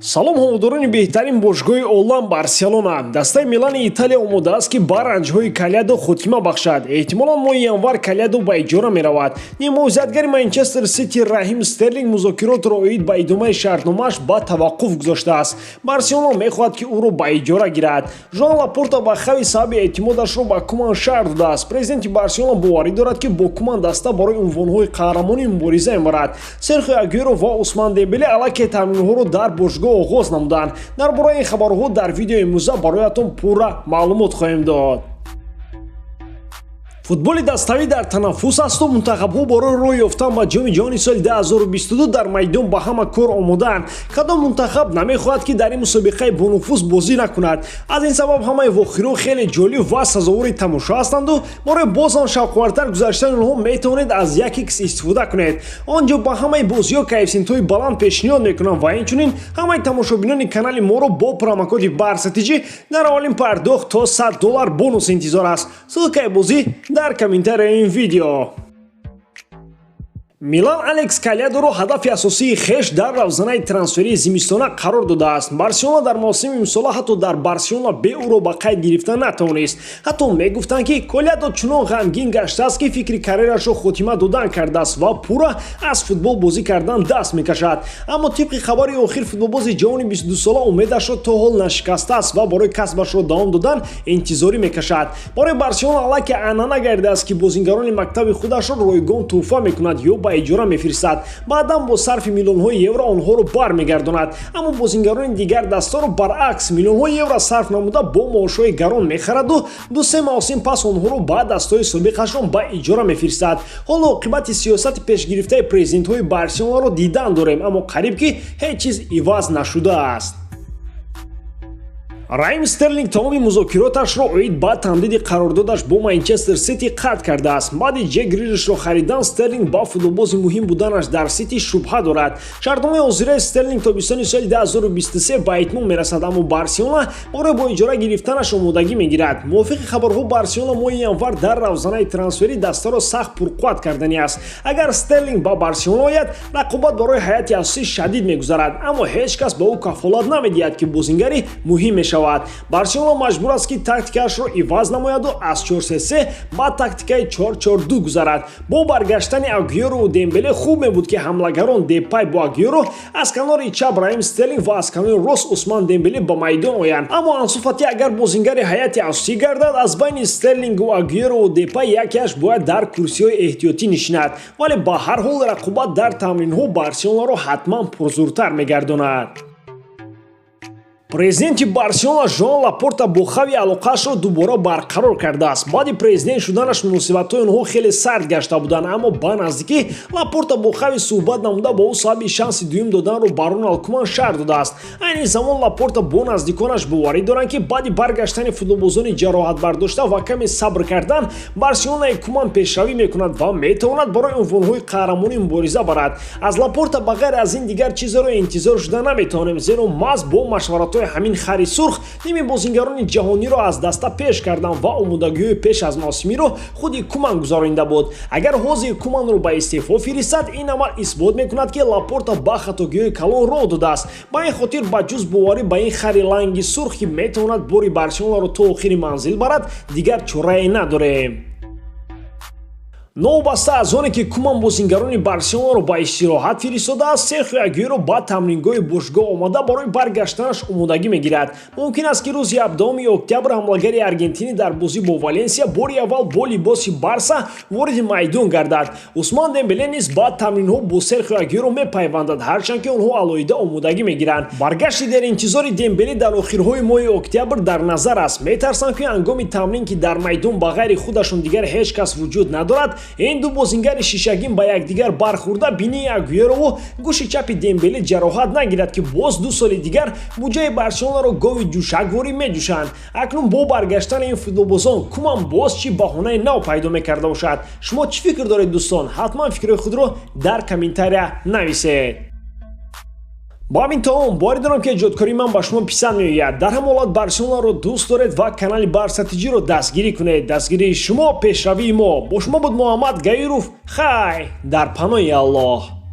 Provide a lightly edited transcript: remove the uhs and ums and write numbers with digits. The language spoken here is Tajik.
Салом, ҳаводорони беҳтарин бошгоҳи олам, Барселона. Дастаи Милани Италия омода аст, ки ба ранҷҳои Калядо хотима бахшад. Эҳтимолан, моҳи январ Калядо ба иҷора меравад. Ниммуҳофизатгари Манчестер Сити Раҳим Стерлинг музокиротро оид ба идомаи шартномааш ба таваққуф гузоштааст. Барселона мехоҳад, ки ӯро ба иҷора гирад. Жоан Лапорта ба Хави сабаби эътимодашро ба Куман шарҳ додааст. Президенти Барселона боварӣ дорад, ки бо Куман даста барои унвонҳои қаҳрамонӣ мубориза мебарад. Серхио Агюэро ва Усман Дембеле аллакай тамринҳоро дар бошгоҳ оғоз намуданд. Дар бораи ин хабарҳо дар видеои имрӯза бароятон пурра маълумот хоҳем дод. Футболи даставӣ дар танаффус асту мунтахабҳо барои роҳ ёфтан ба Ҷоми ҷаҳони соли 2022 дар майдон ба ҳама кор омодаанд. Кадом мунтахаб намехоҳад, ки дар ин мусобиқаи бонуфуз бозӣ накунад? Аз ин сабаб ҳамаи вохӯриҳо хеле ҷолиб ва сазовори тамошо ҳастанду барои боз ҳам шавқовартар гузаштани онҳо метавонед аз 1x истифода кунед. Он ҷо ба ҳамаи бозиҳо коэффисиентҳои баланд пешниҳод мекунанд ва инчунин ҳамаи тамошобинони канали моро бо промокоди БАРСАТИҷӣ дар аввалин пардохт то 100 доллар бонус интизор аст. Ссылкаи бозӣ дар комментарияи ин видео. Милан Алекс Калядоро ҳадафи асосии хеш дар равзанаи трансферии зимистона қарор додааст. Барселона дар мавсими имсола ҳатто дар Барселона бе ӯро ба қайд гирифта натавонист. Ҳатто мегуфтанд, ки Колядо чунон ғамгин гаштааст, ки фикри карьерашро хотима додан кардааст ва пурра аз футбол бозӣ кардан даст мекашад. Аммо тибқи хабари охир, футболбози ҷавони 22сола умедашро то ҳол нашикастааст ва барои касбашро давом додан интизорӣ мекашад. Барои Барселона аллакай анъана гардидааст, ки бозингарони мактаби худашро ройгон тӯҳфа мекунад ё ба иҷора мефиристад, баъдан бо сарфи миллионҳои евро онҳоро бармегардонад. Аммо бозингарони дигар дастаро баръакс, миллионҳои евро сарф намуда, бо маошҳои гарон мехараду ду-се мавсим пас онҳоро ба дастҳои собиқашон ба иҷора мефиристад. Ҳоло оқибати сиёсати пешгирифтаи президентҳои Барселонаро дидан дорем, аммо қариб ки ҳеҷ чиз иваз нашудааст. Раҳим Стерлинг тамоми музокироташро оид ба тамдиди қарордодаш бо Манчестер Сити қатъ кардааст. Баъди Ҷек Грилишро харидан, Стерлинг ба футболбози муҳим буданаш дар Сити шубҳа дорад. Шартномаи ҳозираи Стерлинг тобистони соли 2023 ба итмом мерасад, аммо Барселона барои бо иҷора гирифтанаш омодагӣ мегирад. Мувофиқи хабарҳо, Барселона моҳи январ дар равзанаи трансферӣ дастаро сахт пурқувват карданӣ аст. Агар Стерлинг ба Барселона ояд, рақобат барои ҳайати асосӣ шадид мегузарад, аммо ҳеҷ кас ба ӯ кафолат намедиҳад, ки бозингари муҳим мешавад. Барселона маҷбур аст, ки тактикаашро иваз намояду аз 4-3-3 ба тактикаи 4-4-2 гузарад. Бо баргаштани Агюэрову Дембеле хуб мебуд, ки ҳамлагарон Депай бо Агюэро, аз канори чап Раҳим Стерлинг ва аз канори рост Усман Дембеле ба майдон оянд. Аммо Ансу Фати агар бозингари ҳайати асосӣ гардад, аз байни Стерлингу Агюэрову Депай якеаш бояд дар курсиҳои эҳтиётӣ нишинад. Вале ба ҳар ҳол рақобат дар тамринҳо Барселонаро ҳатман пурзуртар мегардонад. Президенти Барселона Жоан Лапорта бо Хави алоқаашро дубора барқарор кардааст. Баъди президент шуданаш муносибатҳои онҳо хеле сард гашта буданд, аммо ба наздикӣ Лапорта бо Хави суҳбат намуда, ба ӯ сабаби шанси дуюм доданро ба Роналд Куман шарҳ додааст. Айни замон Лапорта бо наздиконаш боварӣ доранд, ки баъди баргаштани футболбозони ҷароҳатбардошта ва каме сабр кардан, Барселонаи Куман пешравӣ мекунад ва метавонад барои унвонҳои қаҳрамонӣ мубориза барад. Аз Лапорта ба ғайр аз ин дигар чизеро интизор шуда наметавонем, зеро маҳз бо машваратҳои ҳамин хари сурх ними бозингарони ҷаҳониро аз даста пеш карданд ва омодагиҳои пеш аз мавсимиро худи Куман гузаронида буд. Агар ҳозир Куманро ба истеъфо фиристад, ин амал исбот мекунад, ки Лапорта ба хатогиҳои калон роҳ додааст. Ба ин хотир, ба ҷуз боварӣ ба ин хари ланги сурх, ки метавонад бори Барселонаро то охири манзил барад, дигар чорае надорем. Новобаста аз оне ки Куман бозингарони Барселонаро ба истироҳат фиристодааст, Серхио Агюэро ба тамрингоҳи бошгоҳ омада, барои баргаштанаш омодагӣ мегирад. Мумкин аст, ки рӯзи 17 октябр ҳамлагари аргентинӣ дар бозӣ бо Валенсия бори аввал бо либоси Барса вориди майдон гардад. Усман Дембеле низ ба тамринҳо бо Серхио Агюэро мепайвандад, ҳарчанд ки онҳо алоҳида омодагӣ мегиранд. Баргашти деринтизори Дембеле дар охирҳои моҳи октябр дар назар аст. Метарсанд, ки ҳангоми тамрин, ки дар майдон ба ғайри худашон дигар ҳеҷ кас вуҷуд надорад, ин ду бозингари шишагин ба якдигар бархӯрда, бинии Агюэрову гӯши чапи Дембеле ҷароҳат нагирад, ки боз 2 соли дигар буҷаи Барселонаро гови ҷӯшакворӣ меҷӯшанд. Акнун бо баргаштани ин футболбозон Куман боз чӣ баҳонаи нав пайдо мекарда бошад? Шумо чӣ фикр доред, дӯстон? Ҳатман фикрҳои худро дар комментария нависед. Бо ҳамин тамом. Боварӣ дорам, ки эҷодкории ман ба шумо писанд меояд. Дар ҳам ҳолат Барселонаро дӯст доред ва канали Барса Тиҷиро дастгирӣ кунед. Дастгирии шумо — пешравии мо. Бо шумо буд Муҳаммад Гаиров. Хай, дар паноҳи Аллоҳ.